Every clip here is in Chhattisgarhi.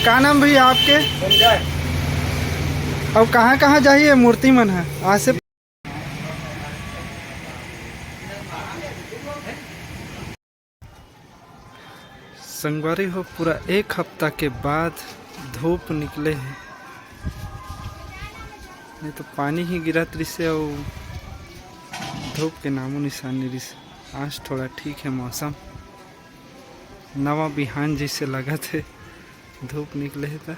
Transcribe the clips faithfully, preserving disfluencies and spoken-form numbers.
का नाम भैया आपके? अउ कहाँ कहाँ जाही ये मूर्ति मन ह? आज से संगवारी हो, पूरा एक हफ्ता के बाद धूप निकले हे। नहीं तो पानी ही गिरत रिसे अउ धूप के नामो निशान नहीं रिसे। आज थोड़ा ठीक है मौसम, नवा बिहान जैसे लगत है, धूप निकले है त।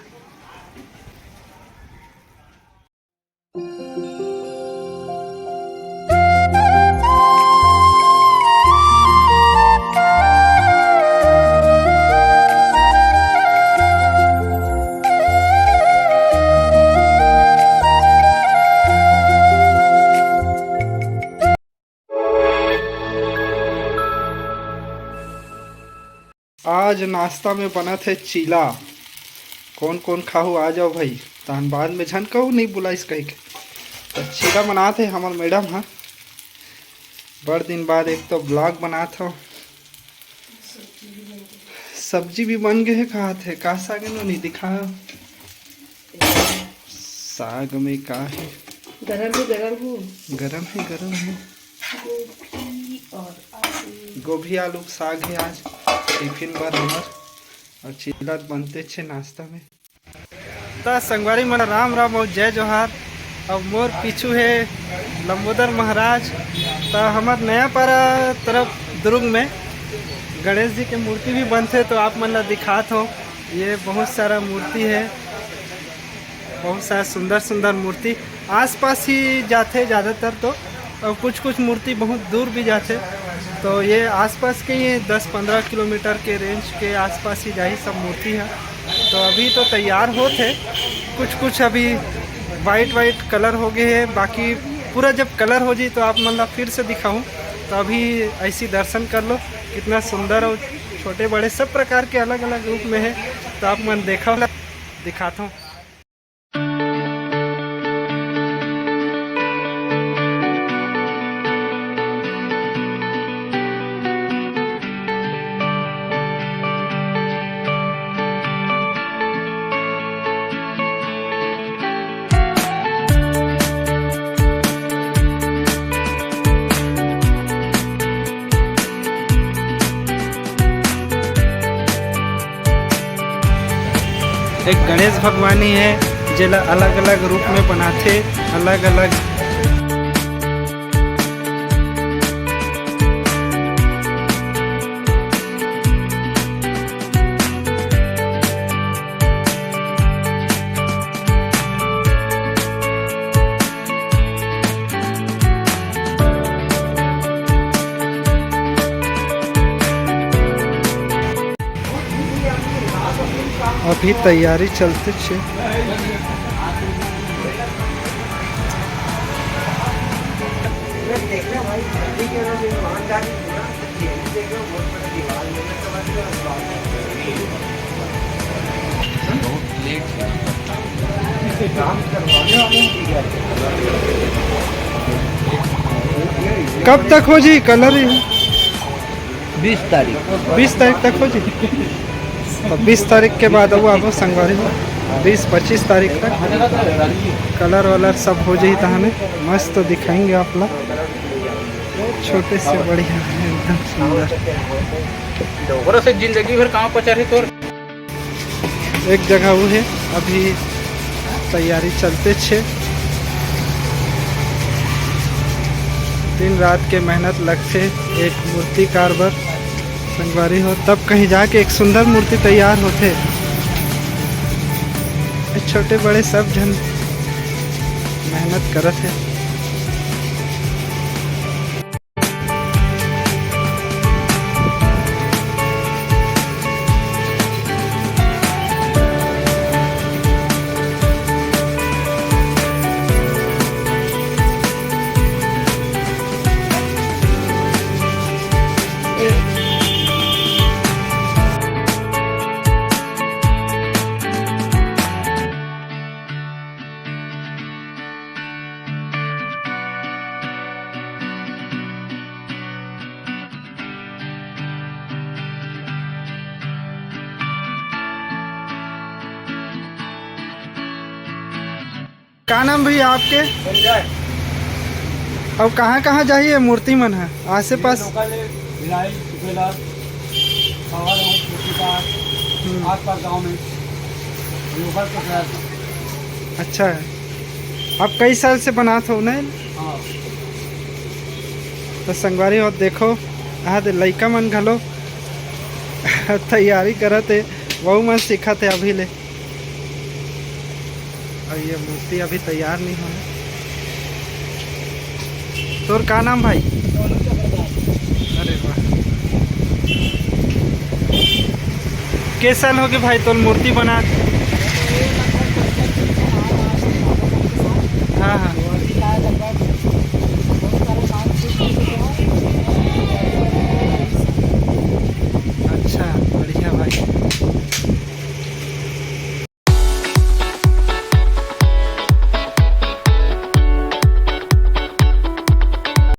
आज नाश्ता में बनत हे चीला। कौन कौन खाहू आ जाओ भाई, तहन बाद में झन कहू नहीं बुलाइस कहिके। त चीला बनात हे हमर मैडम ह। बड़ दिन बाद एक तो ब्लॉग बनात हो। सब्जी भी बन गए हे, कहत हे का साग हे नोनी, दिखा। साग में का हे? गरम है, गरम है। गरम है, गरम है। गोभी और आलू। गोभी आलू के साग है आज टिफिन बर हमर, और चिल्ला त बनते छे नाश्ता में। त संगवारी मन, राम राम और जय जोहार। अब मोर पीछू है लंबोदर महाराज। त हमर नया पारा तरफ दुर्ग में गणेश जी के मूर्ति भी बनथे, तो आप मन ला दिखात हो। ये बहुत सारा मूर्ति है, बहुत सारा सुंदर सुंदर मूर्ति आसपास ही जाथे ज़्यादातर तो, और कुछ कुछ मूर्ति बहुत दूर भी जाथे। तो ये आसपास के ही दस पन्द्रह किलोमीटर के रेंज के आसपास ही जाही सब मूर्ति है। तो अभी तो तैयार होत हे, कुछ कुछ अभी वाइट वाइट कलर हो गए है, बाकी पूरा जब कलर हो जाई तो आप मन ला फिर से दिखाऊं। तो अभी ऐसी दर्शन कर लो, कितना सुंदर और छोटे बड़े सब प्रकार के अलग अलग रूप में है। तो आप मन देखा, दिखाता हूँ। एक गणेश भगवान ही है, जेला अलग-अलग रूप में बनाथे, अलग-अलग। अभी तैयारी चलते छे। कब तक हो जी कलर? बीस तारीख। बीस तारीख तक हो जी। तो बीस तारीख के बाद वो आबो संगवारी हो, बीस पच्चीस तारीख तक कलर वलर सब हो जाही। तहने मस्त दिखाएंगे आप ला, छोटे से बढ़िया है, एकदम सुंदर। डोकरा से जिंदगी भर कहाँ पचा रही तोर। एक जगह वो है, अभी तैयारी चलते छे। दिन रात के मेहनत लगथे एक मूर्तिकार बर, संगवारी हो, तब कहीं जाके एक सुंदर मूर्ति तैयार होथे। छोटे बड़े सब झन मेहनत करत हे। का नाम भैया आपके? संजय। अउ कहाँ कहाँ जाही ये मूर्ति मन ह? आसे पास? लोकल है, भिलाई, सुपेला, सावा गाँव, चौकीदार, हम्म। आसपास गाँव में लोकल को खरीद। अच्छा है। आप कई साल से बनात हो ना? हाँ। तो संगवारी हो, देखो, यहाँ दे लइका मन घलो तैयारी करत हे, वहू मन सीखत हे अभी ले। और ये मूर्ति अभी तैयार नहीं हुआ है। तोर का नाम भाई? अरे वाह, के साल हो गए भाई तोर मूर्ति बना?